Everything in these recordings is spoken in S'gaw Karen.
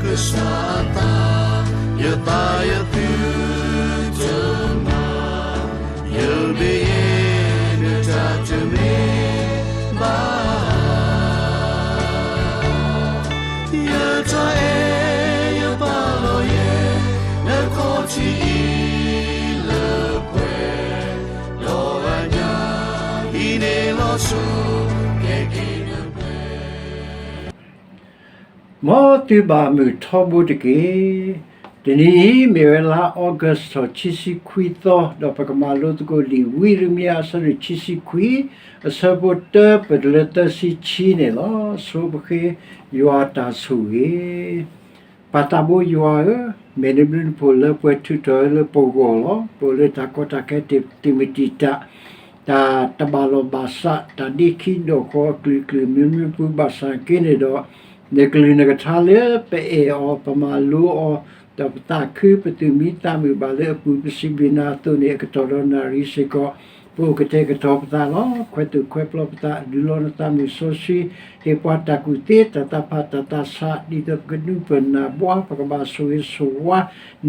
ကစၢ်အသး, ယသးယသုတမၤ, ယမ့ၢ်ယဲ နတၢ်တမ့ၢ်ဘၣ်. ယတၢ်အဲၣ်ယပာ်လီၤယဲ နခီၣ်ထံးအံၤလၢပှဲၤ, ဒီးအညၣ်အံၤန့ၣ်လီၤဆီ ကဲက့ၤလၢပှဲၤ. မ်သုဘၣ်မုာ်ထီဘိတက့ၢ်. တနံၤအံၤမ့ၢ်ဝဲလါ August ထီၣ်ခံဆံခွံသီ, ဒီးပကမၤလိသကိးလံာ်ဝံယံးရမံယၤ အဆၢဒိၣ်ခံဆံခွံ, အဆၢဖိတၢ ပတုၤလၢသၢဆံခံန့ၣ်လီၤ. ဆိပဃ့ယွၤတၢ်ဆိၣ်ဂ့ၤ. ပၢ်သးဘိယွၤဧၢ, မ့ၢ်နဘျုးနဖှိၣ်လၢပှဲၤထုးထီၣ်လၢပဂီၢ်လီၤ. ပအိၣ်လၢတၢ်ကီတၢ်ခဲ တမံၤတမံၤတၢ် တၢ်တဘၣ်လီၢ်ဘၣ်စး တၢ်ဒ့ခံဒီၣ်ဃီအကလုာ်ကလုာ်မံၤမံၤပူၤ ဘၣ်ဆၣ်က့န့ၣ်ဒီး နကလုၢ်နကထါလၢပအဲၣ်အီၤ ပမၤလိအီၤ ဒီးပသးခု ပသူၣ်မံသးမုာ်ဘၣ်လၢအပူၤ ပစံးဘျုးနၤအသိးန့ၣ် အကတီၢ်ဒီးနၣ်ရံၣ်စ့ၢ်ကီး ပအိၣ်ကတဲာ်ကတီၤပသးလီၤ. ခွဲးသူၣ်ခွဲးပျီပသး ဒုးလီနသးမုၢ်စီဆှံ, ဟ့ၣ်ပှၤတၢ်ကူၣ်သ့ တၢ်သးဖး တၢ်သးဆး ဒ်သိးပကဒုးပၢၢ်နၢ်ဘှါ ပကဘၣ်ဆိၣ်ဂ့ၤဆိၣ်ဝါ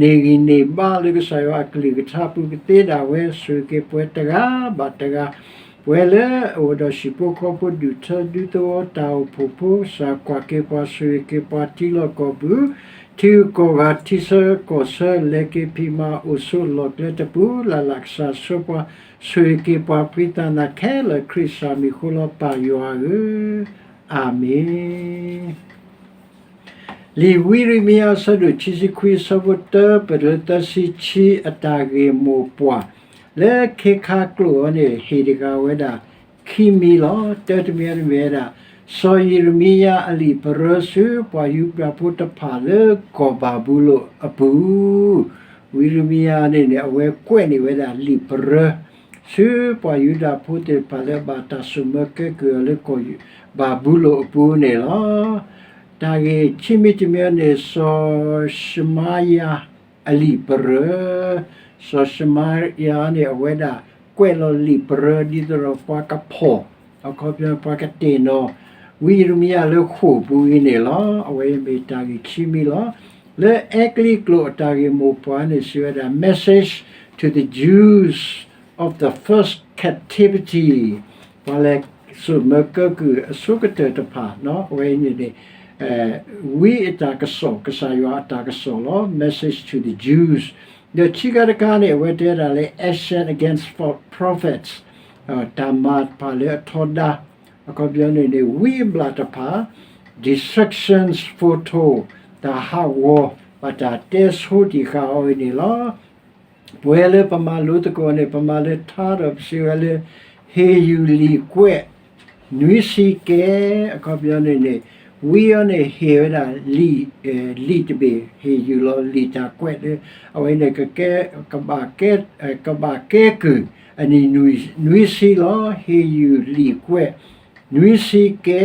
န့ၢ်ဂံၢ်န့ၢ်ဘါလၢကစၢ်ယွၤအကလုၢ်ကထါပူၤ ကသ့ဒၣ်ဝဲ ဆိၣ်ဂ့ၤက့ၤပှၤတဂၤဘၣ်တဂၤ, ပဝဲလၢအအိၣ်ဒီးဟံၣ်ဖိဃီဖိ ဒူၣ်ထၢဒူသဝီ တၢ်အိၣ်ဖှိၣ်ဖိ ကစၢ်ကွၢ်က့ၤပှၤ ဆိၣ်ဂ့ၤက့ၤပှၤထံလီၢ်ကီၢ်ပူၤ, ထံဂုၤကီၢ်ဂၤ ထံဆၢကီၢ်ဆၢ လဲၤက့ၤဖံးမၤအိၣ်ဆိးလီၢ်ကျဲတပူၤ လၢ်လၢ်ကစၢ်ဆှၢပှၤ ဆိၣ်ဂ့ၤက့ၤပှၤ ဖှံသးနာ်ခဲလၢာ် ခရံာ်စၢ်မံၤဃိလီၤ ပၢ်ယွၤဧၢ, အၤမ့ၣ်. လံာ်ဝံယံးရမံယၤ အဆၢဒိၣ်ခံဆံခွံ အဆၢဖိတၢ ပတုၤလၢသၢဆံခံ အတၢ်ဂ့ၢ်မိၢ်ပှၢ် လၢခ့ခါကျိာ်အံၤန့ၣ် ဟ့ၣ်တဂၤဝဲဒၣ် ခံမံၤလီၤ. တၢတမံၤအံၤန့ၣ်မ့ၢ်ဝဲဒၣ် စီၤယံးရမံယၤအလံာ်ပရၢဆူပှၤယူဒၤဖိတဖၣ်လၢကီၢ်ဘၤဘူလိၣ်အပူၤ, ဝံယံးရမံယၤန့ၣ်န့ၣ် အဝဲကွဲးန့ၢ်ဝဲဒၣ်လံာ်ပရၢ ဆူပှၤယူဒၤဖိသ့ၣ်တဖၣ်လၢဘၣ်တၢ်ဆိၣ်မၢကဲကုၢ်အီၤလၢကီၢ်ဘၤဘူလိၣ်အပူၤန့ၣ်လီၤ. တၢ်ဂ့ၢ်ခံမံၤတမံၤန့ၣ် စီၤၡမါယၤအလံာ်ပရၢ, စီၤၡမါယၤန့ၣ် အဝဲဒၣ်ကွဲးလီၤလံာ်ပရၢ ဒ်သိးဒီးပှၤကဖီၣ် အခီပညီပှၤကတဲၢ်နီၣ် ဝံယံးရမံယၤလၢဃိာ်ပူၤအံၤန့ၣ်လီၤ. အဝဲမ့ၢ်တၢ်ဂ့ၢ်ခံမံၤလီၤ. လၢအဲကလံးကျိာ်အတၢ်ဂ့ၢ်မိၢ်ပှၢ်န့ၣ် စံးဝဲဒၣ် Message to the Jews of the First Captivity, ပှၤလဲၤဆိၣ်မၢကဲကုၢ်အဆိကတၢၢ်တဖၣ်, အဝဲအံၤန့ၣ်န့ၣ် ဝံအတၢ်ကစီၣ် ကစၢ်ယွၤအတၢ်ကစီၣ်လီၤ. Message to the Jews. ဒီးခံခါတခါန့ၣ် အဝဲတဲဒၣ်လၢ Action Against False Prophets, တၢ်မၤတဖၣ်လၢအထီဒါ, အခီပညီန့ၣ်န့ၣ် ဝံအဘျၣ်တဖၣ် destructions foretold, တၢ်ဟးဂီၤ ဘၣ်တၢ်တဲဆိတံၢ်ဃာ်အီၤအံၤန့ၣ်လီၤ. ပဝဲလၢပမၤလိသကိးန့ၣ် ပမၤလၢထါဒီးပစံးဝဲလၢ ဟ့ၣ်ယုၢ်လံာ်ကွဲး နွံဆံကဲ, အခီပညီန့ၣ်န့ၣ် ဝံအံၤန့ၣ်ဟ့ၣ်ဝဲဒၣ်လံာ်, လံာ်တဘ့ၣ် ဟ့ၣ်ယုၢ်လီၤလံာ်တၢ်ကွဲးလၢ အဝဲန့ၣ် ကကဲ, ကဘၣ်ကဲ, ကဘၣ်ကဲကုၢ် အနံၣ်နွံဆံလီၤ. ဟ့ၣ်ယုၢ်လံာ်ကွဲး နွံဆံကဲ,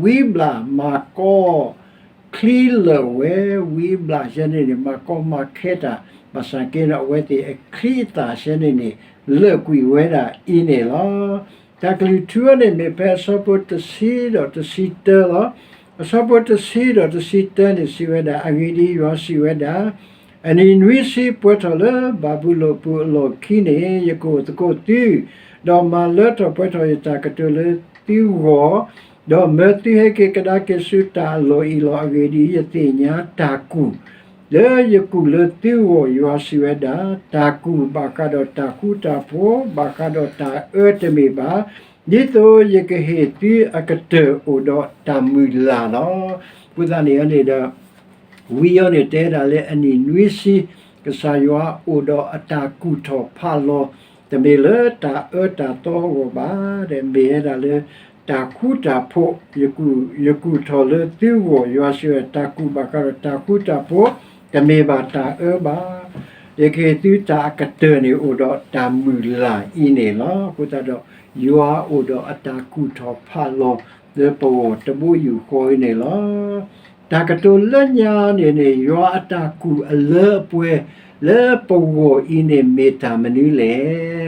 ဝံဘျၣ်မၤကီ ချံလၢာ်ဝဲ, ဝံဘျၣ်ယဲန့ၣ်န့ၣ် မၤကီမၤခဲတၢ်, ဘၣ်ဆၣ်က့ဒီး အဝဲသ့ၣ်အချံအသၣ်ယဲန့ၣ်န့ၣ် လၢာ်ကွံာ်ဝဲဒၣ်အံၤန့ၣ်လီၤ. တၢ်ကလုၢ်ထူအံၤန့ၣ် မ့ၢ်ဖဲအဆၢဖိတဆံဒီးတဆံတၢလီၤ. အဆၢဖိတဆံဒီးတဆံတၢန့ၣ် စံးဝဲဒၣ်, အဂ့ၢ်ဒ်အံၤ, ယွၤစံးဝဲဒၣ်, အနံၣ်နွံဆံပှဲၤထီၣ်လၢဘၤဘူလိၣ်အပူၤအလီၢ်ခံန့ၣ် ယကအိၣ်သကိးသု, ဒီးမၤလၢထီၣ်ပှဲၤထီၣ်ယတၢ်ကတိၤလၢသုဂီၢ်, ဒီးမၢသုဟဲက့ၤကဒါက့ၤဆူတၢ်အလီၢ်အံၤလီၤ. အဂ့ၢ်ဒ်အံၤ, ယသ့ၣ်ညါတၢ်ကူၣ် လၢယကူၣ်လၢသုဂီၢ်, ယွၤစံးဝဲဒၣ်, တၢ်ကူၣ်ဘၣ်ဃးဒီးတၢ်ဃူတၢ်ဖိး, ဘၣ်ဃးဒီးတၢ်အၢတမ့ၢ်ဘၣ်, ဒ်သိးယကဟ့ၣ်သုအကတၢၢ်အိၣ်ဒီးတၢ်မုၢ်လၢ်လီၤ. အဃိသတးန့ၣ်န့ၣ်ဒီး ဝံအံၤန့ၣ် တဲဒၣ်လၢအနံၣ်နွံဆံ ကစၢ်ယွၤအိၣ်ဒီးအတၢ်ကူၣ်ထီၣ်ဖးလီၤ, တမ့ၢ်လၢတၢ်အၢတၢ်သီအဂီၢ်ဘၣ်, ဒီးမ့ၢ်ဝဲဒၣ်လၢတၢ်ဃူတၢ်ဖိး, ယကူၣ်ထီၣ်လၢသုဂီၢ်, ယွၤစံးဝဲ တၢ်ကူၣ်ဘၣ်ဃးဒီးတၢ်ဃူတၢ်ဖိး, တမ့ၢ်ဘၣ်တၢ်အၢဘၣ်, ယကဟ့ၣ်သုတၢ်အကတၢၢ်န့ၣ်အိၣ်ဒီးတၢ်မုၢ်လၢ်အံၤန့ၣ်လီၤ. အဃိသတးဒီး ယွၤအိၣ်ဒီးအတၢ်ကူၣ်ထီၣ်ဖးလီၤလၢပဂီၢ်တဘိယူၢ်ဃီအံၤန့ၣ်လီၤ. တၢ်ကတိၤလၢညါန့ၣ်န့ၣ် ယွၤအတၢ်ကူၣ်အလၢအပှဲၤလၢပဂီၢ်အံၤန့ၣ် မ့ၢ်တၢ်မနုၤလဲၣ်.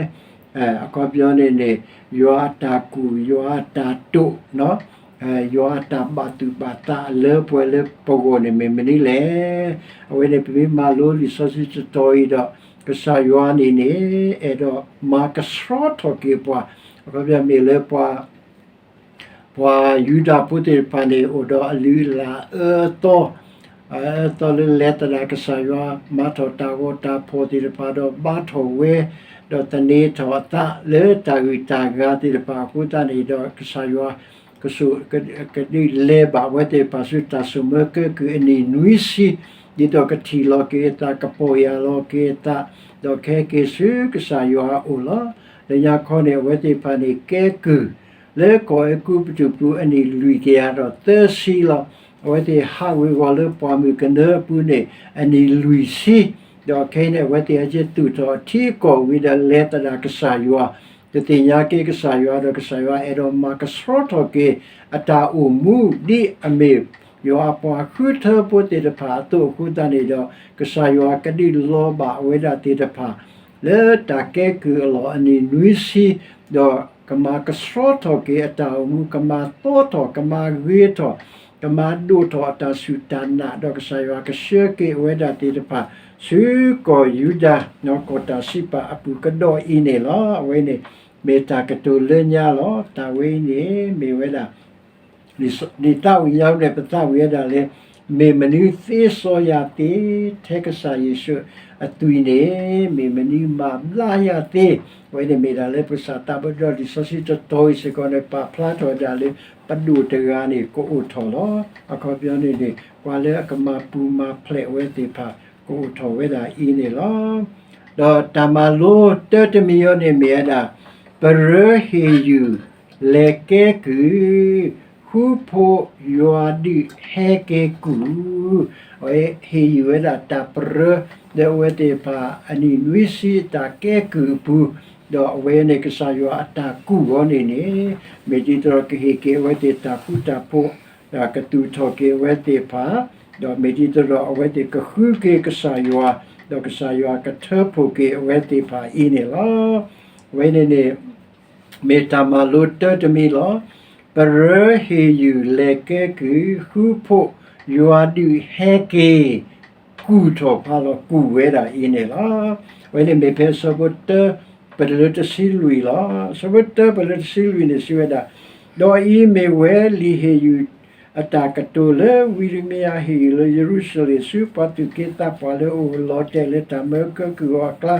အခီပညီန့ၣ်န့ၣ် ယွၤအတၢ်ကူၣ်, ယွၤအတၢ်တိာ်, ယွၤအတၢ်ဘၣ်သူၣ်ဘၣ်သးအလၢပှဲၤလၢပဂီၢ်န့ၣ်မ့ၢ်မနုၤလဲၣ်. အဝဲန့ၣ်ပမ့ၢ်မၤလိလံာ်စီဆှံတတီၤအံၤဒီး ကစၢ်ယွၤန့ၣ်န့ၣ် အဲၣ်ဒိးမၤကဆှီထီၣ်က့ၤပှၤ, အခီပညီမ့ၢ်လၢပှၤ ပှၤယူဒၤဖိသ့ၣ်တဖၣ်န့ၣ် အိၣ်ဒီးအလုၢ်အလၢ်အအၢအသီ, အအၢအသီလၢလဲၤသဒၣ်ကစၢ်ယွၤ မၤထီၣ်တၢ်ဂီၤတၢ်ဖီၣ်သ့ၣ်တဖၣ်ဒီး ဘါထီၣ်ဝဲ, ဒီးသန့ၤထီၣ်အသးလၢတၢ်ဂုၤတၢ်ဂၤသ့ၣ်တဖၣ်အဃိသတးန့ၣ်ဒီး ကစၢ်ယွၤ ကဆိၣ် ကဒုးလဲၤဘၣ်ဝဲသ့ၣ်တဖၣ်ဆူတၢ်ဆိၣ်မၢကဲကုၢ်အနံၣ်နွံဆံ, ဒ်သိးကထံၣ်လီၤက့ၤအသး ကပီၢ်ယၢ်လီၤက့ၤအသး, ဒီးကဟဲက့ၤဆူကစၢ်ယွၤအအိၣ်လီၤ. လၢညါခီန့ၣ် အဝဲသ့ၣ်တဖၣ်န့ၣ် ကဲကုၢ် လၢကီၢ်အဲၤကူပတူးပူၤအနံၣ်လွံၢ်ကယၤဒီးသၢဆံလီၤ. အဝဲသ့ၣ်ဟးဝ့ၤဝီၤလၢပှၢ်မုၢ်ကနၢအပူၤန့ၣ် အနံၣ်လွံၢ်ဆံ, ဒီးခဲအံၤန့ၣ် အဝဲသ့ၣ်ဟဲက့ၤသူၣ်ထီၣ်အထံအကီၢ်ဝံၤဒီးလဲၤသဒၣ်ကစၢ်ယွၤ, တသ့ၣ်ညါက့ၤကစၢ်ယွၤဒီး ကစၢ်ယွၤအဲၣ်ဒိးမၤကဆှီထီၣ်က့ၤ အတၢ်အိၣ်မူဒ်အမ့ၢ် ယွၤအပှၤဃုထၢဖိသ့ၣ်တဖၣ်အသိးအဃိသတးန့ၣ်ဒီး ကစၢ်ယွၤကဒုးလီၤဘၣ်ဝဲဒၣ်သ့ၣ်တဖၣ် လၢတၢ်ကဲကုၢ်အလီၢ်အနံၣ်နွံဆံ, ဒီးကမၤကဆှီထီၣ်က့ၤအတၢ်အိၣ်မူ, ကမၤသီထီၣ်, ကမၤဂ့ၤထီၣ်, ကမၤဒိၣ်ထီၣ်အတၢ်စူၢ်တၢ်နာ်, ဒီးကစၢ်ယွၤကဆှၢက့ၤအဝဲဒၣ်သ့ၣ်တဖၣ် ဆူကီၢ်ယူဒၤ ကီၢ်တၢ်စံးပာ်အပူၤကဒီးအံၤန့ၣ်လီၤ. အဝဲန့ၣ် မ့ၢ်တၢ်ကတိၤလၢညါလီၤ. တၢ်ဝဲအံၤန့ၣ် မ့ၢ်ဝဲဒၣ် ဒ်သးဝံၣ်ညါန့ၣ် ပသးဝံၣ်ဝဲဒၣ်လၢ မ့ၢ်မနုၤသ့စီယၤသ့ ထဲကစၢ်ယ့ၣ်ၡူးအသွံၣ်န့ၣ် မ့ၢ်မနုၤမၤဘျါယၤသ့, အဝဲန့ၣ်မ့ၢ်ဒၣ်လၢပကစၢ်သးဘၣ်ဒီးလံာ်စီဆှံတတီၤအံၤစ့ၢ်ကီးန့ၣ် ပာ်ဖျါထီၣ်ဝဲဒၣ်လၢ ပဒိၣ်တဂၤန့ၣ် ကအိၣ်ထီၣ်လီၤ. အခီပညီန့ၣ်န့ၣ် ပှၤလၢအကမၤပူၤမၤဖျဲးဝဲသ့ၣ်တဖၣ် ကအိၣ်ထီၣ်ဝဲဒၣ်အံၤန့ၣ်လီၤ. ဒီးတၢ်မၤလိတၢတမံၤအံၤန့ၣ်မ့ၢ်ဝဲဒၣ် ပရၢဟ့ၣ်ယုၢ် လဲၤကဲကုၢ် ဃုဖိယွၤဒုးဟဲက့ၤကူၣ်, အဝဲဟ့ၣ်ယုၢ်ဝဲဒၣ်တၢ်ပရၢ လၢအဝဲသ့ၣ်တဖၣ်အနံၣ်နွံဆံအတၢ်ကဲကုၢ်အပူၤ, ဒီးအဝဲန့ၣ်ကစၢ်ယွၤအတၢ်ကူၣ်အီၤန့ၣ်န့ၣ် မ့ၢ်ဒ်သိးဒီးကဟ့ၣ်က့ၤအဝဲသ့ၣ်တၢ်ဃူတၢ်ဖိး, ဒီးကသူၣ်ထီၣ်က့ၤအဝဲသ့ၣ်တဖၣ်, ဒီးမ့ၢ်ဒ်သိးဒီးအဝဲသ့ၣ်ကဃုက့ၤကစၢ်ယွၤ, ဒီးကစၢ်ယွၤကထၢဖှိၣ်က့ၤအဝဲသ့ၣ်တဖၣ်အံၤန့ၣ်လီၤ. အဝဲန့ၣ်န့ၣ် မ့ၢ်တၢ်မၤလိတၢတမံၤလီၤ. ပရၢဟ့ၣ်ယုၢ်လဲၤကဲကုၢ် ဃုဖိယွၤဒုးဟဲက့ၤ ကူၣ်ထီၣ်ဖးလီၤကူၣ်ဝဲဒၣ်အံၤန့ၣ်လီၤ. အဝဲန့ၣ်မ့ၢ်ဖဲအဆၢဖိတၢ ပတုၤလၢတဆံလွံၢ်လီၤ. အဆၢဖိတၢပတုၤလၢတဆံလွံၢ်န့ၣ် စံးဝဲဒၣ်, ဒီးအံၤမ့ၢ်ဝဲလံာ်ဟ့ၣ်ယုၢ်အတၢ်ကတိၤလၢ ဝံယံးရမံယၤဟ့ၣ်ယုၢ်လၢယရူၤၡလ့ၣ် ဆူပှၤသူၣ်က့သးပှၢ်လၢအအိၣ်လီၤတဲာ်လၢတၢ်မၢကဲကုၢ်အီၤအကျါ,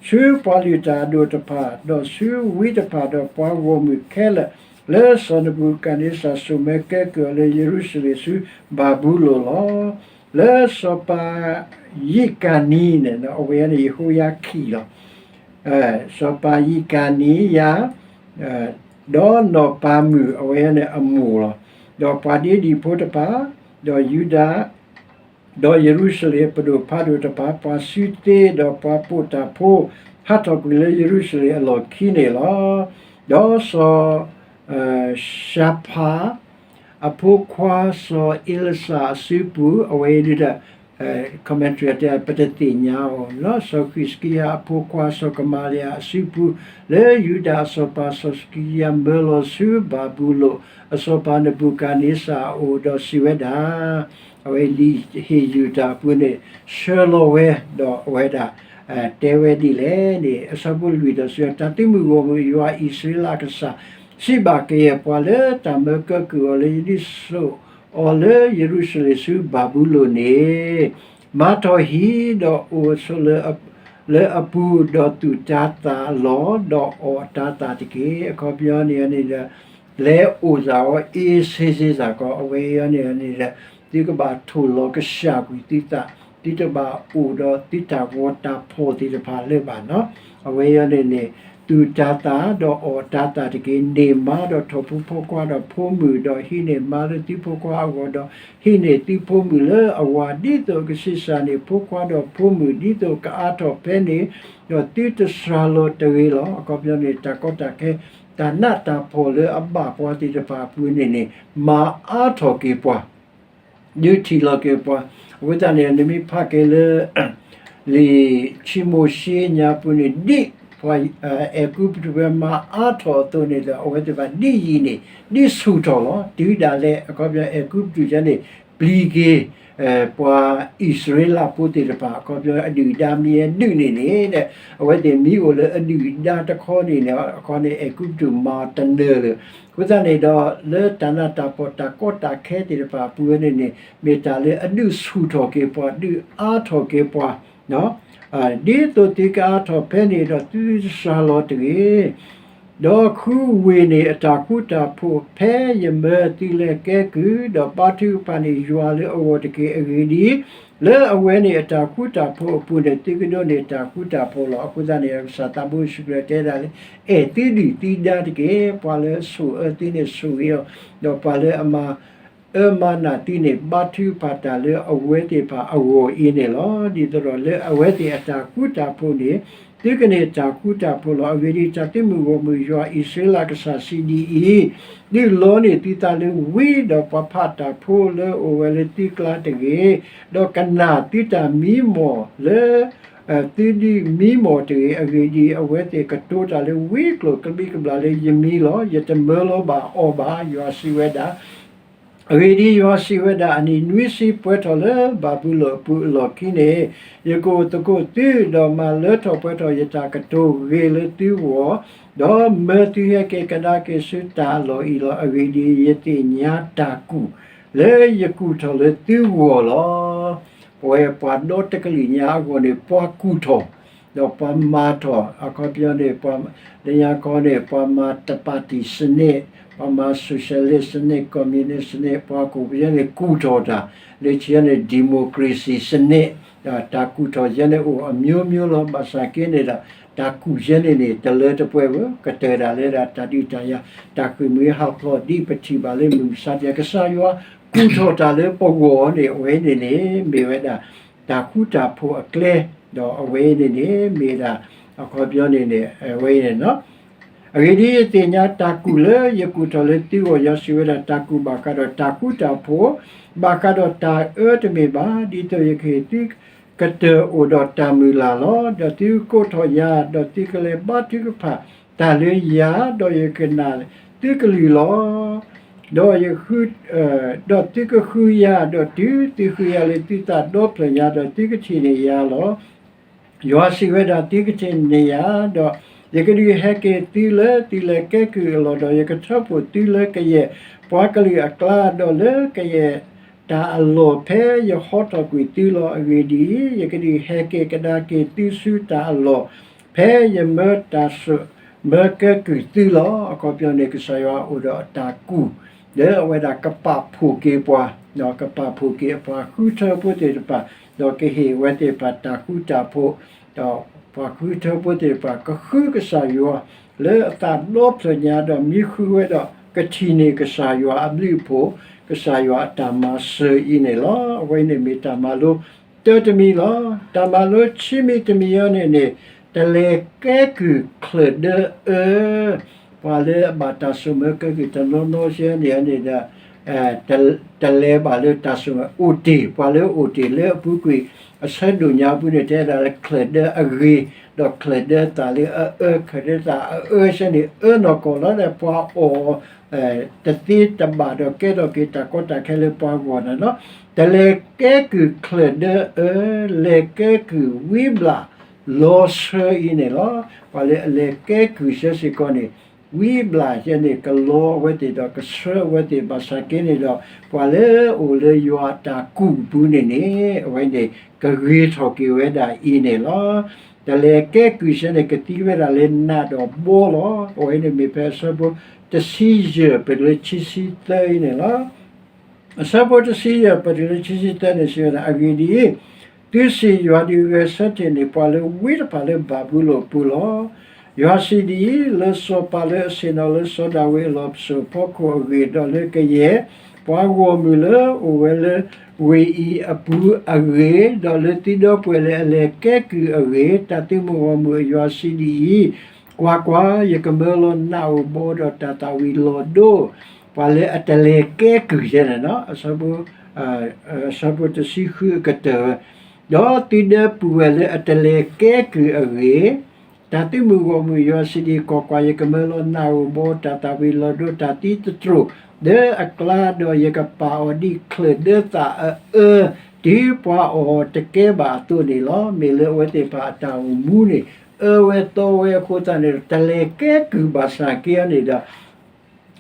ဆူပှၤလုၢ်တၢ်အဒိၣ်တဖၣ်, ဒီးဆူဝံတဖၣ်, ဒီးပှၤဂီၢ်မုၢ်ခဲလၢာ်, လၢစီၤနဘူၤခၣ်နံစၢ်စိာ်မၢကဲကုၢ်အီၤလၢယရူၤၡလ့ၣ်ဆူဘၤဘူလိၣ်လီၤ. လၢစီၤပၤယံးကၤနံန့ၣ် အဝဲန့ၣ်ယဟိယၤခံၣ်လီၤ. စီၤပၤယံးကၤနံယၤ, ဒီးနီၢ်ပၤမုၣ်အဝဲန့ၣ်အမိၢ်လီၤ. ဒီးပှၤဒ့ဒံၣ်ဖိတဖၣ်, ဒီးယူဒၤ, ဒီးယရူၤၡလ့ၣ်ပဒိၣ်ဖးဒိၣ်တဖၣ်, ပှၤစုသ့, ဒီးပှၤပိာ်တၢ်ဖိ, ဟးထီၣ်ကွံာ်လၢယရူၤၡလ့ၣ်အလီၢ်ခံန့ၣ်လီၤ. ဒီးစီၤ ၡဖၤ အဖိခွါစီၤအ့လစၢ်အစုပူၤ, အဝဲဒၣ် commentary တဲ ပတသ့ၣ်ညါအီၤ, စီၤဃံးစကံယၤအဖိခွါစီၤကမၤလယၤအစုပူၤ, လၢယူဒၤအစီၤပၤစီၤစကံယၤမၢလီၤဆူဘၤဘူလိၣ်, အစီၤပၤနဘူၤခၣ်နံစၢ်အအိၣ်ဒီးစံးဝဲဒၣ်, အဝဲလံာ်ဟ့ၣ်ယုၢ်တၢ်အပူၤန့ၣ် ဆှၢလီၤဝဲ, ဒီးအဝဲဒၣ် တဲဝဲဒ်လဲၣ်န့ၣ် အဆၢဖိလွံၢ်ဒီးစံး, တၢ်သုးမုၢ်ဂီၢ်မုၢ်ယွၤအံၣ်စရ့လးအကစၢ် စံးဘၣ်ကယဲၢ်ပှၤလၢတၢ်မၢကဲကုၢ်အီၤလၢယဒုးစိာ်အီၤလၢယရူၤၡလ့ၣ်ဆူဘၤဘူလိၣ်န့ၣ်, မၤထီၣ်ဟံၣ်ဒီးအိၣ်ဆိးလၢအပူၤ, ဒီးသူၣ်တၤသၣ်အလီၢ်, ဒီးအီၣ်တၤသၣ်တက့ၢ်. အခီပညီန့ၣ်န့ၣ်ဒီး လဲၤအိၣ်သးအီၤ အ့စ့စ့စ့ၢ်ကီး, အဝဲအံၤန့ၣ်န့ၣ်ဒီး သုကဘၣ်ထိၣ်လီၤကစၢ်ကွံာ်သုသး, သုတဘၣ်အိၣ်ဒီးသုတၢ်ဂီၤတၢ်ဖီၣ်သ့ၣ်တဖၣ်လၢၤဘၣ်နီၤ. အဝဲအံၤန့ၣ်န့ၣ် သူၣ်တၤသၣ်ဒီးအီၣ်တၤသၣ်တက့ၢ်. န့ၢ်မါဒီးထီၣ်ဖိဖိခွါဒီးဖိမုၣ်, ဒီးဟံးန့ၢ်မါလၢသုဖိခွါအဂီၢ်, ဒီးဟံးန့ၢ်သုဖိမုၣ်လၢအဝၤ, ဒ်သိးကဆံးစၢ်န့ၢ်ဖိခွါဒီးဖိမုၣ်, ဒ်သိးကအါထီၣ်ဖဲန့ၣ်, ဒီးသုတစှၤလီၤတဂ့ၤလီၤ. အခီပညီန့ၣ် တၢ်ကီတၢ်ခဲ, တၢ်နးတၢ်ဖှီၣ်လၢအဘၣ်ပှၤသ့ၣ်တဖၣ်အပူၤန့ၣ်န့ၣ် မၤအါထီၣ်က့ၤပှၤ ဒုးထံၣ်လီၤက့ၤပှၤ. အဃိသတးန့ၣ် နမ့ၢ်ဖးက့ၤလၢ လံာ်ခံမိၤၡ့ညါပူၤန့ၣ် ဒ် ပှၤအဲၤကူပတူးဝဲမၤအါထီၣ်အသိးန့ၣ်ဒီး အဝဲသ့ၣ်တဖၣ်ဒ်ယံာ်န့ၣ် ဒ်ဆူၣ်ထီၣ်လီၤ. တုၤဒၣ်လဲာ် အခီပညီ အဲၤကူပတူးယဲန့ၣ် ပျံၤက့ၤ ပှၤအံၣ်စရ့လးဖိသ့ၣ်တဖၣ် အခီပညီ အဒုၣ်အဒါမ့ၢ်ဟဲဒုးန့ၣ်န့ၣ် အဝဲသ့ၣ်မ့ၢ်အိၣ်လၢအဒုၣ်အဒါတခီန့ၣ်န့ၣ် အခီန့ၣ် အဲၤကူပတူးမၤတနၢၤလၢၤ. အဃိသတးန့ၣ်ဒီး လၢတၢ်နးတၢ်ဖှီၣ်တၢ်ကီတၢ်ခဲသ့ၣ်တဖၣ်အပူၤဝဲန့ၣ်န့ၣ် မ့ၢ်တၢ်လၢအဒုးဆူၣ်ထီၣ်က့ၤပှၤ ဒုးအါထီၣ်က့ၤပှၤ ဒ်သိးသုကအါထီၣ်ဖဲန့ၣ်ဒီးသုတစှၤလီၤတဂ့ၤ. ဒီးဃုဝ့ၢ်န့ၣ်အတၢ်ဃူတၢ်ဖိး ဖဲယမၢသုလဲၤကဲကုၢ်, ဒီးဘါထုကဖၣ်န့ၢ်ယွၤလၢအဂီၢ်တက့ၢ်. အဂ့ၢ်ဒ်အံၤ, လၢအဝဲန့ၣ်အတၢ်ဃူတၢ်ဖိးအပူၤန့ၣ် သုကဒိးန့ၢ်တၢ်ဃူတၢ်ဖိးလီၤ. အဃိသတးန့ၣ် ကစၢ်သးဘိယ့ၣ်ၡူးခရံာ်တဲဒၣ်လၢ အဲၣ်သုဒုၣ်သုဒါတက့ၢ်. ပှၤလၢဆိၣ်အၢသုန့ၣ်ဆိၣ်ဂ့ၤအီၤ, ဒီးပှၤလၢအမၤ အၢမၤနးသုန့ၣ် ဘါထုကဖၣ်တၢ်လၢအဝဲသ့ၣ်တဖၣ်အဂီၢ်အံၤန့ၣ်လီၤ. ဒ်သိးဒီးလၢအဝဲသ့ၣ်အတၢ်ဃူတၢ်ဖိးန့ၣ် သုကန့ၢ်တၢ်ဃူတၢ်ဖိးလီၤ. အဂ့ၢ်ဒ်အံၤ, တၢ်သုးမုၢ်ဂီၢ်မုၢ်ယွၤအံၣ်စရ့လးကစၢ်စံးဒ်အံၤ, ဒုးလီန့ၢ်သုသးလၢဝံ, ဒီးပှၤဖးတၢ်ဖိလၢအအိၣ်ဝဲလၢသုကျါတဂ့ၤ, ဒီးကနၣ်သုတၢ်မံမီၢ်လၢ သုဒုးမံမီၢ်တဂ့ၤ. အဂ့ၢ်ဒ်အံၤ, အဝဲသ့ၣ်ကတိၤတၢ်လၢဝံကျိာ်ကဘံးကဘျၣ်လၢယမံၤလီၤ. ယတမၢလီၤဘၣ်အီၤဘၣ်. ယွၤစံးဝဲဒၣ် အဂ့ၢ်ဒ်အံၤ, ယွၤစံးဝဲဒၣ်, အနံၣ်နွံဆံပှဲၤထီၣ်လၢဘၤဘူလိၣ်အပူၤအလီၢ်ခံန့ၣ်, ယကအိၣ်သကိးသု, ဒီးမၤလၢထီၣ်ပှဲၤထီၣ်ယတၢ်ကတိၤဂ့ၤလၢသုဂီၢ်, ဒီးမၢသုဟဲက့ၤကဒါက့ၤဆူတၢ်အလီၢ်အံၤလီၤ. အဂ့ၢ်ဒ်အံၤ, ယသ့ၣ်ညါတၢ်ကူၣ်လၢယကူၣ်ထီၣ်လၢသုဂီၢ်လီၤ. ပဝဲပှၤဒီတကလုာ်ညါအဂီၢ်န့ၣ် ပှၤကူၣ်ထီၣ် ဒီးပှၤမၤထီၣ် အခီပညီန့ၣ် ပှၤလၢညါခီန့ၣ် ပှၤမၤတပၣ်တံၣ်စနစ်, ပှၤမၤ socialist စနစ်, communist စနစ်, ပှၤကူၣ်ပယဲန့ၣ် ကူၣ်ထီၣ်တၢ် လၢခံန့ၣ် democracy စနစ်, တၢ်ကူၣ်ထီၣ်ယဲန့ၣ်အိၣ်အမျိုးမျိုးလီၤ. ဘၣ်ဆၣ်က့န့ၣ်ဒီး တၢ်ကူၣ်ယဲန့ၣ်န့ၣ် တလၢတပှဲၤဘၣ်, ကတၢၢ်ဒၣ်လၢဒၣ်တၢ်ဒုးတၢ်ယၤ တၢ်ဃ့ၢ်မှံဟးဖျိး ဒ်ပထံၣ်ဘၣ်လၢမုၢ်မဆါတနံၤ ကစၢ်ယွၤကူၣ်ထီၣ်တၢ်လၢပဂီၢ်န့ၣ် အဝဲန့ၣ်န့ၣ် မ့ၢ်ဝဲဒၣ် တၢ်ဃူတၢ်ဖိးအကျဲ, ဒီးအဝဲန့ၣ်န့ၣ် မ့ၢ်ဒၣ် အခီပညီန့ၣ်န့ၣ် အဝဲန့ၣ်လီၤ. အဂ့ၢ်ဒ်အံၤ, ယသ့ၣ်ညါတၢ်ကူၣ်လၢယကူၣ်ထီၣ်လၢသုဂီၢ်, ယွၤစံးဝဲဒၣ်, တၢ်ကူၣ်ဘၣ်ဃးဒီးတၢ်ဃူတၢ်ဖိး, ဘၣ်ဃးဒီးတၢ်အၢတမ့ၢ်ဘၣ်, ဒ်သိးယကဟ့ၣ်သုကတၢၢ်အိၣ်ဒီးတၢ်မုၢ်လၢ်လီၤ. ဒီးသုကိးထီၣ်ယၤ, ဒီးသုကလဲၤဘါထုကဖၣ်တၢ်လၢယၤ, ဒီးယကနာ်သုကလုၢ်လီၤ. ဒီးယဃု, ဒီးသုကဃုယၤ, ဒီးတုၤသုဃုယၤလၢသုသးဒီဖျၢၣ်ညါ, ဒီးသုကထံၣ်န့ၢ်ယၤလီၤ. ယွၤစံးဝဲဒၣ်, သုကထံၣ်န့ၢ်ယၤ, ဒီးယကဒုးဟဲက့ၤသုလၢသုလဲၤကဲကုၢ်အလီၢ်, ဒီးယကထၢဖှိၣ်သုလၢကယဲၢ်ပှၤကလုာ်အကျါ, ဒီးလၢကယဲၢ်တၢ်အလီၢ်ဖဲယဟီထီၣ်ကွံာ်သုလီၤ. အဂ့ၢ်ဒ်အံၤ, ယကဒုးဟဲက့ၤကဒါက့ၤသုဆူတၢ်အလီၢ် ဖဲယမၢတၢ်စိာ်မၢကဲကုၢ်သုလီၤ. အခီပညီန့ၣ် ကစၢ်ယွၤအိၣ်ဒီးအတၢ်ကူၣ် လၢအဝဲဒၣ်ကပာ်ဖှိၣ်က့ၤပှၤ, ကပာ်ဖှိၣ်က့ၤအပှၤဃုထၢဖိသ့ၣ်တဖၣ်, ဒီးကဟ့ၣ်အဝဲသ့ၣ်တဖၣ်တၢ်ဃူတၢ်ဖိး, ဒီးပှၤဃုထၢဖိသ့ၣ်တဖၣ် ကဃုကစၢ်ယွၤလၢအသးဒီဖျၢၣ်ညါ, ဒီးမံဃုာ်ဝဲဒီးကထံၣ်န့ၢ်ကစၢ်ယွၤအဘျုးအဖှိၣ်, ကစၢ်ယွၤအတၢ်မၤစၢၤအံၤန့ၣ်လီၤ. အဝဲန့ၣ်မ့ၢ်တၢ်မၤလိတၢတမံၤလီၤ. တၢ်မၤလိခံမံၤတမံၤအံၤန့ၣ်န့ၣ်, တလဲၤကဲကုၢ်ချၢၣ်ဒၢအၢ ပှၤလၢအဘၣ်တၢ်စိာ်မၢကဲကုၢ်တနီၤနီၤစဲန့ၣ်န့ၣ်ဒီး တလဲၤဘၣ်လၢတၢ်စိာ်မၢအိၣ်တ့ၢ်, ပှၤလၢအအိၣ်တ့ၢ်လၢအပူၤကွံာ် အဆၢဒိၣ်ညါပူၤန့ၣ် တဲဒၣ်လၢချၢၣ်ဒၢအဂ့ၤ, ဒီးချၢၣ်ဒၢသၣ်လၢအအၢ, ချၢၣ်ဒၢသၣ်အအၢစဲန့ၣ် အၢနီၢ်ကီၢ်လီၤ. ဒီးပှၤအီၣ် တသ့တဘၣ်ဒီးကဲထီၣ်က့ၤတၢ်ကီတၢ်ခဲလၢပှၤဂီၢ်န့ၣ်လီၤ. တလဲၤကဲကုၢ်ချၢၣ်ဒၢအၢ, လဲၤကဲကုၢ်ဝံဘျၣ်လီၤဆၢအံၤန့ၣ်လီၤ. ပှၤလၢအလဲၤကဲကုၢ်စဲစ့ၢ်ကီးန့ၣ် ဝံဘျၣ်ယဲန့ၣ် ကလီအဝဲသ့ၣ်ဒီးကဆှၢအဝဲသ့ၣ် ဘၣ်ဆၣ်က့န့ၣ်ဒီး ပှၤလၢအအိၣ်လၢယွၤအတၢ်ကူၣ်ပူၤန့ၣ်န့ၣ် အဝဲန့ၣ် ကဂ့ၤထီၣ်က့ၤဝဲဒၣ်အံၤန့ၣ်လီၤ. တလဲၤကဲကုၢ်စဲန့ၣ် ကသံဝဲဒၣ်လၢနးဒီးဘီလီၤ. အဝဲန့ၣ်မ့ၢ်ဖဲအဆၢဖိတဆံယဲၢ် ပတုၤလၢခံဆံသၢအံၤန့ၣ်လီၤ. အဆၢဖိတဆံယဲၢ် ပတုၤလၢခံဆံသၢန့ၣ် စံးဝဲဒၣ်, အဂ့ၢ်ဒ်အံၤ, သုစံး, ယွၤဒုးဂဲၤဆၢထၢၣ်န့ၢ်ပှၤလၢဝံတဖၣ်လၢဘၤဘူလိၣ်အပူၤလီၤ. ယွၤစံးဒ်အံၤ, လၢစီၤပၤလၢအဆ့ၣ်နီၤလၢစီၤဒၤဝံးအလီၢ်ပစိာ်အဖီခိၣ်အဂ့ၢ်, ဒီးလၢကယဲၢ်ပှၤဂီၢ်မုၢ်လၢအအိၣ်ဝဲလၢဝ့ၢ်အံၤအပူၤအဂ့ၢ်, ဒီးလၢသုဒီပုၢ်ဝဲၢ်လၢအလဲၤကဲကုၢ်အဂ့ၢ်, တၢ်သုးမုၢ်ဂီၢ်မုၢ်အယွၤစံးဒ်အံၤ, ကွၢ်ကွၢ်, ယကမၢလီၤနးအိၣ်ဘီဒီးတၢ်သၣ်ဝံၤလီၤဒိ ပှၤလၢအတလဲၤကဲကုၢ်ယဲန့ၣ်လီၤ. အဆၢဖိတဆံဃုအကတၢၢ်ဝဲ, ဒီးသုဒီပုၢ်ဝဲၢ်လၢအတလဲၤကဲကုၢ်အဂ့ၢ်, တၢ်သုးမုၢ်ဂီၢ်မုၢ်ယွၤစံးဒ်အံၤ, ကွၢ်ကွၢ်, ယကမၢလီၤနၢ်ဧိၤဘီ တၢ်သၣ်ဝံၤလီၤဒိ တၢ်သံသတြိာ်လၢအကျါ, ဒီးယကပာ်အီၤဒ်ချၢၣ်ဒၢသၣ်အအၢ, တုၤပှၤအီၣ်အီၤတကဲဘၣ်အသိးန့ၣ်လီၤ. မ့ၢ်လၢအဝဲသ့ၣ်တဖၣ်အတၢ်အိၣ်မူန့ၣ် အၢဝဲသီဝဲအဃိသတးန့ၣ်ဒီး တလဲၤကဲကုၢ်ဘၣ်ဆၣ်က့အီၤန့ၣ်ဒီး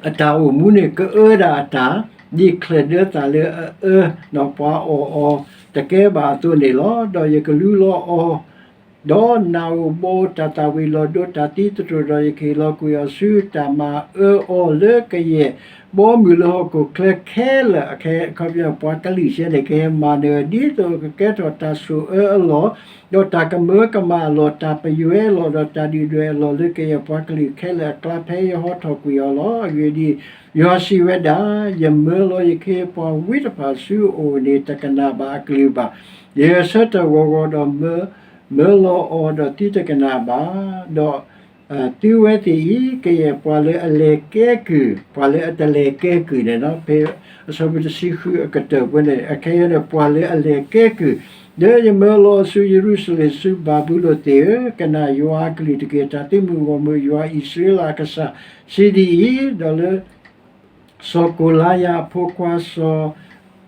အတၢ်အိၣ်မူန့ၣ် ကအၢဒၣ်အတၢ် ဒ်ချၢၣ်ဒၢသၣ်လၢအအၢ, ဒီးပှၤအီၣ်အီၤတကဲဘၣ်အသိးန့ၣ်လီၤ. ဒီးယကလူလီၤအီၤ ဒီးနၢ်ဧိၤဘီ တၢ်သၣ်ဝံၤလီၤဒိ တၢ်သံသတြိာ်, ဒီးယကဟ့ၣ်လီၤကွံာ်အီၤဆူတၢ်မၤအၢအီၤလၢကယဲၢ်ဘီမုၢ်လၢဟီၣ်ခိၣ်ချၢခဲလၢာ်. အခီပညီ ပှၤကလုာ်စဲန့ၣ် ကဟဲမၤနၢၤ ဒ်သိးကကဲထီၣ်တၢ်ဆိၣ်အၢအလီၢ် ဒီးတၢ်ကမၢကမၣ်အလီၢ်, တၢ်ပယွဲအလီၢ်, ဒီးတၢ်ဒုၣ်ဒွဲၣ်အလီၢ် လၢကယဲၢ်ပှၤကလုာ်ခဲလၢာ်အကျါ ဖဲယဟီထီၣ်ကွံာ်အီၤလီၤ. အဂ့ၢ်ဒ်အံၤ, ယွၤစံးဝဲဒၣ်, ယမၢလီၤယခ့ပှၤဝံတဖၣ်ဆူအအိၣ်န့ၣ် တကနၣ်ဘၣ်အကလုၢ်ဘၣ်. ယဆၢထၢၣ်ဂီၤဂီၤဒီး မၢလီၤအီၤဒီးသုတကနၣ်ဘၣ်, ဒီး သုဝဲသ့ၣ်အံၤ ကယဲၢ်ပှၤလၢအလဲၤကဲကုၢ်, ပှၤလၢအတလဲၤကဲကုၢ်န့ၣ်, ဖဲအဆၢဖိတဆံဃုအကတၢၢ်ဖိန့ၣ်, အခဲအံၤန့ၣ် ပှၤလၢအလဲၤကဲကုၢ်, ဒီးယမၢလီၤအီၤဆူယရူၤၡလ့ၣ်, ဆူဘၤဘူလိၣ်သ့ၣ်ဧၢ, ကနၣ်ယွၤအကလုၢ်တက့ၢ်. တၢ်သုးမုၢ်ဂီၢ်မုၢ်ယွၤအံၣ်စရ့လးအကစၢ်စံးဒ်အံၤ, ဒီးလၢ စီၤကိၤလါယါအဖိခွါစီၤ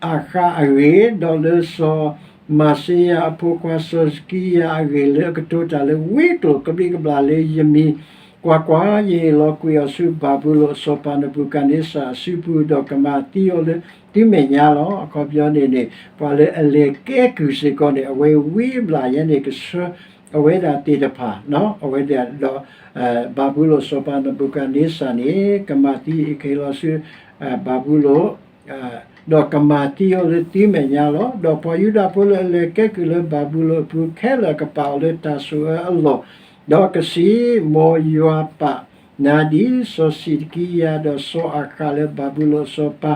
အၤဃးအဂ့ၢ်, ဒီးလၢစီၤမၤၡ့ယၤအဖိခွါစီၤစကံယၤအဂ့ၢ်, လၢအကတိၤတၢ်လၢဝံကျိာ်ကဘျံးကဘျၣ်လၢယမံၤ, ကွၢ်ကွၢ်, ယဟ့ၣ်လီၤကွံာ်အီၤဆူဘၤဘူလိၣ်အစီၤပၤနဘူၤခၣ်နံစၢ်အစုပူၤ, ဒီးကမၤသံအီၤလၢသုမဲာ်ညါလီၤ. အခီပညီန့ၣ်န့ၣ် ပှၤလၢအလဲၤကဲကုၢ်စ့ၢ်ကီးန့ၣ် အဝဲဝံဘျၣ်ယဲန့ၣ် ကဆှၢအဝဲဒၣ်သ့ၣ်တဖၣ်, အဝဲဒၣ်ဒီး ဘၤဘူလိၣ်စီၤပၤနဘူၤခၣ်နံစၢ်န့ၣ် ကမၤသံ ကဟ့ၣ်လီၤဆူ ဘၤဘူလိၣ်, ဒီးကမၤသံအီၤလၢသုမဲာ်ညါလီၤ. ဒီးပှၤယူဒၤဖိလၢအလဲၤကဲကုၢ်လၢဘၤဘူလိၣ်အပူၤခဲလၢာ် ကပာ်အီၤလၢတၢ်ဆိၣ်အၢအလီၢ်, ဒီးကစံး, မ်ယွၤပာ်နၤဒ်စီၤစံးဒကံယၤ ဒီးစီၤအၤဃးလၢဘၤဘူလိၣ်အစီၤပၤ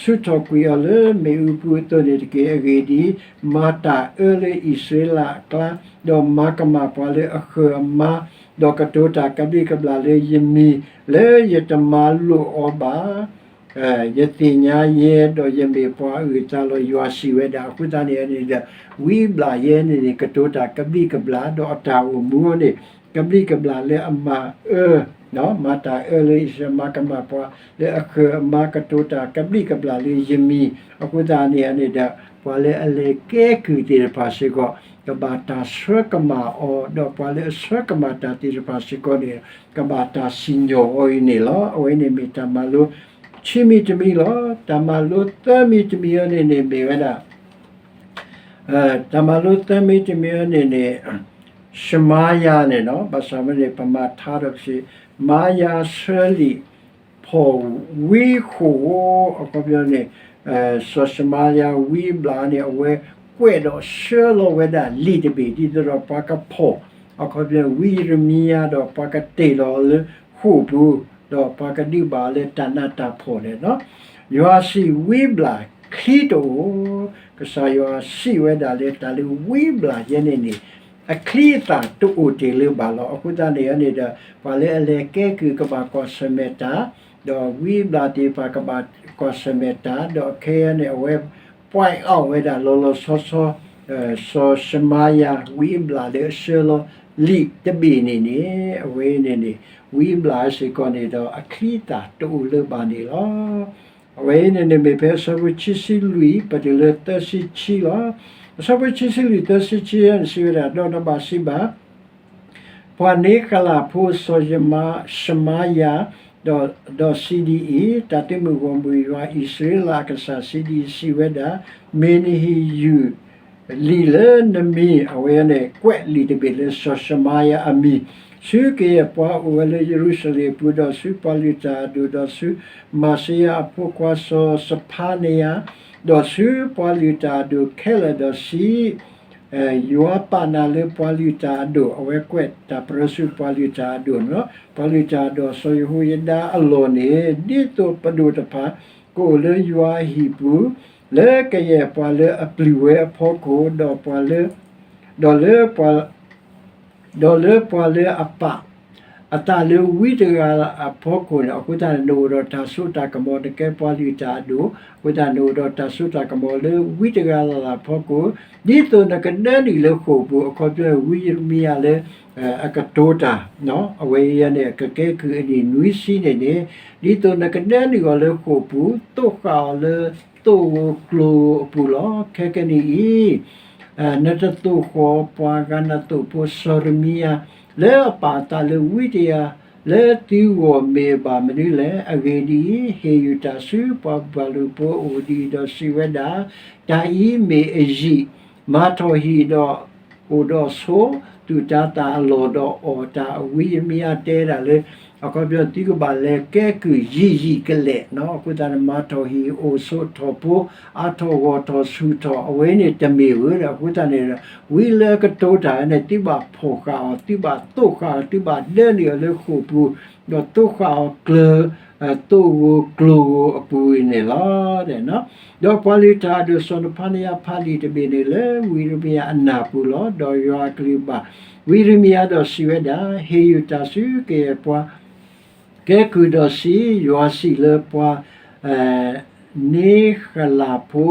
ဆူၣ်ထီၣ်ကွံာ်အီၤလၢမ့ၣ်အူပူၤအသိးန့ၣ်တက့ၢ်. အဂ့ၢ်ဒ်အံၤ, မၤတၢ်အၢလၢအံၣ်စရ့လးအကျါ, ဒီးမၤကမၣ်ပှၤလၢအဃၢၤအမါ, ဒီးကတိၤတၢ်ကဘျံးကဘျၣ်လၢယမံၤ, လၢယတမၤလိာ်အီၤဘၣ်. ယသ့ၣ်ညါယဲ, ဒီးယမ့ၢ်ပှၤအုၣ်အသးလီၤ, ယွၤစံးဝဲဒၣ်. အဃိသတးန့ၣ်န့ၣ်ဒီး ဝံဘျၣ်ယဲန့ၣ်န့ၣ် ကတိၤတၢ်ကဘျံးကဘျၣ်, ဒီးအတၢ်အိၣ်မူအီၤန့ၣ် ကဘျံးကဘျၣ်လၢအမၤအၢ, မၤတၢ်အၢလၢအံၣ်စရ့လး, မၤကမၣ်ပှၤလၢအဃၢၤအမါ, ကတိၤတၢ်ကဘျံးကဘျၣ်လၢယမံၤ. အဃိသတးန့ၣ်န့ၣ်ဒီး ပှၤလၢအလဲၤကဲကုၢ်သ့ၣ်တဖၣ်စ့ၢ်ကီး ကဘၣ်တၢ်ဆှၢကမၣ်အီၤ, ဒီးပှၤလၢအဆှၢကမၣ်တၢ်သ့ၣ်တဖၣ်စ့ၢ်ကီးန့ၣ် ကဘၣ်တၢ်စံၣ်ညီၣ်အီၤအံၤန့ၣ်လီၤ. အဝဲန့ၣ်မ့ၢ်တၢ်မၤလိခံမံၤတမံၤလီၤ. တၢ်မၤလိသၢမံၤတမံၤအံၤန့ၣ်န့ၣ် မ့ၢ်ဝဲဒၣ် တၢ်မၤလိသၢမံၤတမံၤအံၤန့ၣ်န့ၣ် ရှမါယၤန့ၣ်လီၤ. ဘၣ်ဆၣ်မ့ၢ်န့ၣ် ပမၤထါဒီးပစံး မါယၤဆှၢလံာ်ဖီၣ်ဝံဃိာ်, အခီပညီန့ၣ် စီၤရှမါယၤဝံဘျၣ်န့ၣ် အဝဲကွဲးဒီးဆှၢလီၤဝဲဒၣ်လံာ်တဘ့ၣ် ဒ်သိးဒီးပှၤကဖီၣ်, အခီပညီ ဝံယံးရမံယၤ ဒီးပှၤကတ့ၢ်လီၤအီၤလၢဃိာ်ပူၤ, ဒီးပှၤကဒုးဘၣ်အီၤလၢတၢ်နးတၢ်ဖှီၣ်န့ၣ်လီၤ. ယွၤစံးဝံဘျၣ်ချံတအိၣ်, ကစၢ်ယွၤစံးဝဲဒၣ်လၢတၢ်လၢဝံဘျၣ်ယဲန့ၣ်န့ၣ် အချံအသၣ်တအိၣ်တ့ၢ်လၢၤဘၣ်လီၤ. အဃိသတးန့ၣ်န့ၣ်ဒီး ပှၤလၢအလဲၤကဲကုၢ်ကဘၣ်ကွၢ်ဆၢၣ်မဲာ်တၢ်, ဒီးဝံဘျၣ်သ့ၣ်တဖၣ်ကဘၣ်ကွၢ်ဆၢၣ်မဲာ်တၢ်, ဒီးခဲအံၤန့ၣ် အဝဲ point out ဝဲဒၣ်လီၤလီၤဆီဆီ စီၤရှမါယၤဝံဘျၣ်လၢအဆှၢလီၤလံာ်တဘ့ၣ်န့ၣ်န့ၣ် အဝဲန့ၣ်န့ၣ် ဝံဘျၣ်စ့ၢ်ကီးန့ၣ်ဒီး အချံအသၣ်တအိၣ်လၢၤဘၣ်န့ၣ်လီၤ. အဝဲအံၤန့ၣ်န့ၣ်မ့ၢ်ဖဲအဆၢဖိခံဆံလွံၢ် ပတုၤလၢသၢဆံခံလီၤ. အဆၢဖိခံဆံလွံၢ် သၢဆံခံန့ၣ် စံးဝဲဒၣ်, ဒီးနဘၣ်စံးဘၣ် ပှၤန့ကလးဖိစီၤယမါ, ရှမါယၤ, ဒီး, ဒီးစံးဒ်အံၤ, တၢ်သုးမုၢ်ဂီၢ်မုၢ်ယွၤအံၣ်စရ့လးအကစၢ်စံးဒ်အံၤ, စံးဝဲဒၣ်, မ့ၢ်နဟ့ၣ်ယုၢ်လံာ်လၢနမံၤ, အဝဲန့ၣ်ကွဲးလံာ်တဘ့ၣ်လၢစီၤရှမါယၤအမံၤ, ဆူကယဲၢ်ပှၤအိၣ်ဝဲလၢယရူၤၡလ့ၣ်အပူၤ, ဒီးဆူပှၤလုၢ်တၢ်အဒိၣ်, ဒီးဆူမၤၡ့ယၤအဖိခွါစီၤစဖါနယၤ, ဒီးဆူပှၤလုၢ်တၢ်အဒိၣ်ခဲလၢာ်, ဒီးစံး ယွၤပာ်နၤလၢပှၤလုၢ်တၢ်အဒိၣ်, အဝဲကွဲးတၢ်ပြၢဆူပှၤလုၢ်တၢ်အဒိၣ်န့ၣ်လီၤ. ပှၤလုၢ်တၢ်အဒိၣ်စီၤယဟိယဒၤအလီၢ်န့ၣ်, ဒ်သိးပဒိၣ်တဖၣ်ကအိၣ်လၢယွၤအဟံၣ်ပူၤ, လၢကယဲၢ်ပှၤလၢအပျုၢ်ဝဲအဖီခိၣ်, ဒီးပှၤလၢ, ဒီးလၢပှၤ ဒီးလၢပှၤလၢအပာ် အသးလၢဝံတဂၤအဖီခိၣ်န့ၣ်, အဃိသတးန့ၣ် နအိၣ်ဒီးတၢ်စိတၢ်ကမီၤ, နကဲပှၤလုၢ်တၢ်အဒိၣ်, အဃိသတးန့ၣ် နအိၣ်ဒီးတၢ်စိတၢ်ကမီၤလၢဝံတဂၤလၢ်လၢ်အဖီခိၣ်, ဒ်သိးနကဒၢနုာ်လၢဃိာ်ပူၤ, အခီပညီ ဝံယံးရမံယၤလၢ အကတိၤတၢ်, အဝဲအံၤန့ၣ် ကကဲကုၢ်အနံၣ်နွံဆံန့ၣ်န့ၣ်, ဒ်သိးနကဒၢနုာ်အီၤလၢဃိာ်ပူၤ, သိးဃာ်အီၤလၢသိးဧိၤကျိၤဧိၤအပူၤလီၤ. ခဲကနံၣ်အံၤ နတသိၣ်ဃီၤပှၤဂၤနသိးဖိစီၤရမံယၤ လၢအပာ်အသးလၢဝံတဂၤ လၢသုဂီၢ်မ့ၢ်အဘၣ်မနုၤလဲၣ်. အဂ့ၢ်ဒ်အံၤ, ဟ့ၣ်ယုၢ်တၢ်ဆူပှၤဘၤဘူၤလိၣ်ဖိအအိၣ်ဒ်အံၤ, ဒီးစံးဝဲဒၣ်, တၢ်အံၤမ့ၢ်အယံာ်, မၤထီၣ်ဟံၣ်ဒီးအိၣ်ဒီးဆိ, သူၣ်တၤသၣ်အလီၢ်ဒီးအီၣ်တၢ်. ဝံယံးရမံယၤတဲဒၣ်လၢ အခီပညီ သုကဘၣ်လဲၤကဲကုၢ်ယံာ်ယံာ်ကလဲာ်, အဃိသတးန့ၣ် မၤထီၣ်ဟံၣ်အိၣ်ဆိးထီၣ်ဖိ, အါထီၣ်ဂီၢ်ထီၣ်ဆူၣ်ထီၣ်, အဝဲန့ၣ်တမ့ၢ်ဧိၤဒီး, အဃိသတးန့ၣ် ဝံလၢအကတိၤတၢ်န့ၣ် သုဘၣ်ဖီၣ်ဃာ်အီၤ, သုဘၣ်သိးဃာ်အီၤ, သုဘၣ်ဒၢနုာ်အီၤလၢဃိာ်ပူၤ, ဒီးသိးဃာ်အီၤကျၢၤ, သိးဧိၤကျိၤဧိၤအပူၤအံၤန့ၣ်လီၤ. ဒီးပှၤလုၢ်တၢ်အဒိၣ်စီၤနဖါနယၤဖးလံာ်တဘ့ၣ်န့ၣ် လၢဝံယံးရမံယၤအနၢ်ပူၤလီၤ. ဒီးယွၤအကလုၢ်ဘၣ်ဝံယံးရမံယၤဒီးစံးဝဲဒၣ်, ဟ့ၣ်ယုၢ်တၢ်ဆူကယဲၢ်ပှၤ ကဲကုၢ်ဒီးစံး, ယွၤစံးလၢပှၤ န့ဃလးဖိ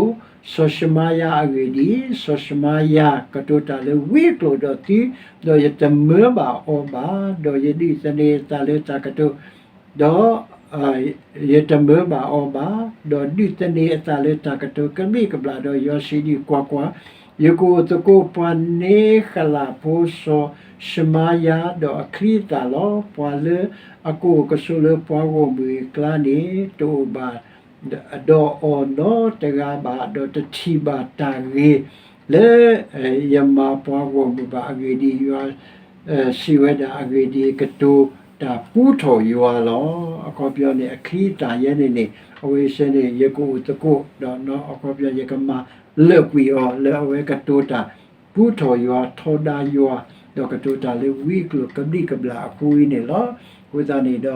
စီၤၡမါယၤအဂ့ၢ်ဒ်အံၤ, စီၤၡမါယၤကတိၤတၢ်လၢဝံအကျိာ်ဒီးသု, ဒီးယတမၢဘၣ်အီၤဘၣ်, ဒီးယဒုးသန့ၤအသးလၢတၢ်ကတိၤ, ဒီး ယတမၢဘၣ်အီၤဘၣ်, ဒီးဒုးသန့ၤအသးလၢတၢ်ကတိၤကဘျံးကဘျၣ်, ဒီးယွၤစံးဒ်အံၤ, ကွၢ်ကွၢ်, ယကအိၣ်သကိးပှၤန့ဃလးဖိစီၤၡမါယၤ, ဒီးအချံအသၣ်လီၤ. ပှၤလၢအကအိၣ်ကဆိးလၢပှၤဂီၢ်မုၢ်အကျါန့ၣ် တအိၣ်ဘၣ် ဒီးအီၤနီတဂၤဘၣ်, ဒီးတထံၣ်ဘၣ်တၢ်ဂ့ၤလၢယမၤပှၤဂီၢ်မုၢ်ဘၣ်. အဂ့ၢ်ဒ်အံၤ, ယွၤစံးဝဲဒၣ်, အဂ့ၢ်ဒ်အံၤ, ကတိၤတၢ်ပူထီၣ်ယွၤလီၤ. အခီပညီန့ၣ် အချံအသၣ်ယဲန့ၣ်န့ၣ်, အဝဲစ့ၢ်န့ၣ် ယကအိၣ်သကိး, ဒီးအခီပညီ ယကမၤလၢာ်ကွံာ်အီၤ လၢအဝဲကတိၤတၢ်ပူထီၣ်ယွၤ, ထီဒါယွၤ, ဒီးကတိၤတၢ်လၢဝံအကျိာ်ကဘျံးကဘျၣ်အဃိအံၤန့ၣ်လီၤ. အဃိသတးန့ၣ်ဒီး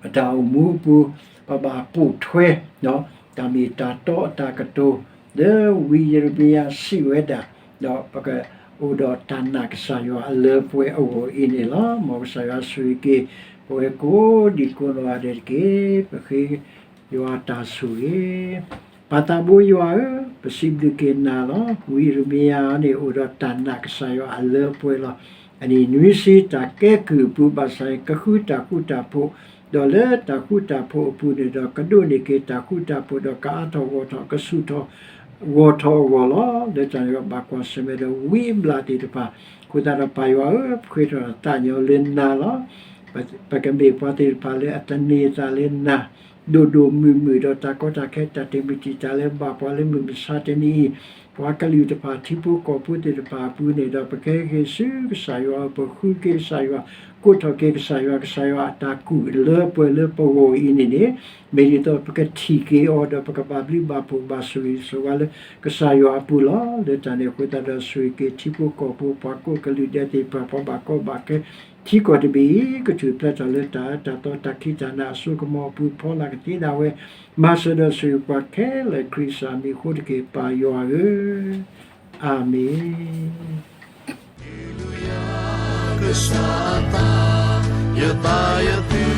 ပတၢ်အိၣ်မူအပူၤ ပဘၣ်ပိာ်ထွဲ တၢ်မ့ၢ်တၢ်တီအတၢ်ကတိၤ လၢဝံယံးရမံယၤစံးဝဲဒၣ်, ဒီးပကအိၣ်ဒီးတၢ်နာ်ကစၢ်ယွၤအလၢပှဲၤအဂီၢ်အံၤန့ၣ်လီၤ. မ်ကစၢ်ယွၤဆိၣ်ဂ့ၤက့ၤ ပဝဲကိးဒံကိးနီၢ်ဂၤဒဲးတက့ၢ်. ပဃ့ယွၤတၢ်ဆိၣ်ဂ့ၤ ပၢ်သးဘိယွၤဧၢ, ပစံးဘျုးက့ၤနၤလီၤ. ဝံယံးရမံယၤန့ၣ် အိၣ်ဒီးတၢ်နာ်ကစၢ်ယွၤအလၢပှဲၤလီၤ. အနံၣ်နွံဆံတၢ်ကဲကုၢ်အပူၤ ဘၣ်ဆၣ်န့ၣ် ကဃုတၢ်ဃူတၢ်ဖိး, ဒီးလၢတၢ်ဃူတၢ်ဖိးအပူၤန့ၣ်ဒီး ကဒိးန့ၢ်က့ၤတၢ်ဃူတၢ်ဖိးဒီး ကအါထီၣ်ဂီၢ်ထီၣ် ကဆူၣ်ထီၣ်ဂီၢ်ထီၣ်အဂီၢ်လီၤ. လၢတၢ်န့ၣ်ဒီး ဘၣ်ကွၢ်ဆၢၣ်မဲာ်ဒီးဝံအဘျၣ်သ့ၣ်တဖၣ်, အဃိသတးဒီးပၢ်ယွၤဧၢ, ပဃ့ထီၣ်သးညီလၢနၤလီၤ. ပကမ့ၢ်ပှၤသ့ၣ်တဖၣ်လၢအသန့ၤသးလၢနၤ ဒိၣ်ဒိၣ်မုၢ်မုၢ်ဒီးတၢ်ကီတၢ်ခဲ တၢ်တမုာ်တံာ်တာ်လၢဘၣ်ပှၤလၢမုၢ်မဆါတနံၤအံၤ, ပှၤကလုာ်တဖၣ် ထံဖိကီၢ်ဖိသ့ၣ်တဖၣ်အပူၤန့ၣ်ဒီး ပကဟဲက့ၤဆူကစၢ်ယွၤ, ပဃုက့ၤကစၢ်ယွၤ, ကိးထီၣ်က့ၤကစၢ်ယွၤ, ကစၢ်ယွၤအတၢ်ကူၣ်လၢပှဲၤလၢပဂီၢ်အံၤန့ၣ်န့ၣ်, မ့ၢ်ဒ်သိးပကထံၣ်က့ၤအီၤဒီး ပကဘၣ်ဘျုးဘၣ်ဖှိၣ်ဘၣ်ဆိၣ်ဂ့ၤဆိၣ်ဝါလၢကစၢ်ယွၤအပူၤလီၤ. လၢတၢ်န့ၣ်အဃိသတးဒီး ဆိၣ်ဂ့ၤက့ၤထံဖိကီၢ်ဖိ ပှၤကိးကလုာ်ဒဲးသ့ၣ်တဖၣ် ပှၤဘၣ်ကီဘၣ်ခဲ ထံကီၢ်တဘ့ၣ်အံၤ ကထူၣ်ဖျဲးထီၣ်လၢတၢ်အၢတၢ်သီ တၢ်ခံးတၢ်နၤအစိကမီၤအပူၤ ဖီလာ်ကသ့ဒၣ်ဝဲ, မၤစၢၤဒီးဆိၣ်ဂ့ၤပှၤခဲလၢာ် ခရံာ်စၢ်မံၤအဃိတက့ၢ် ပၢ်ယွၤဧၢ, အၤမ့ၣ်. ကစၢ်အသး, ယသးယသု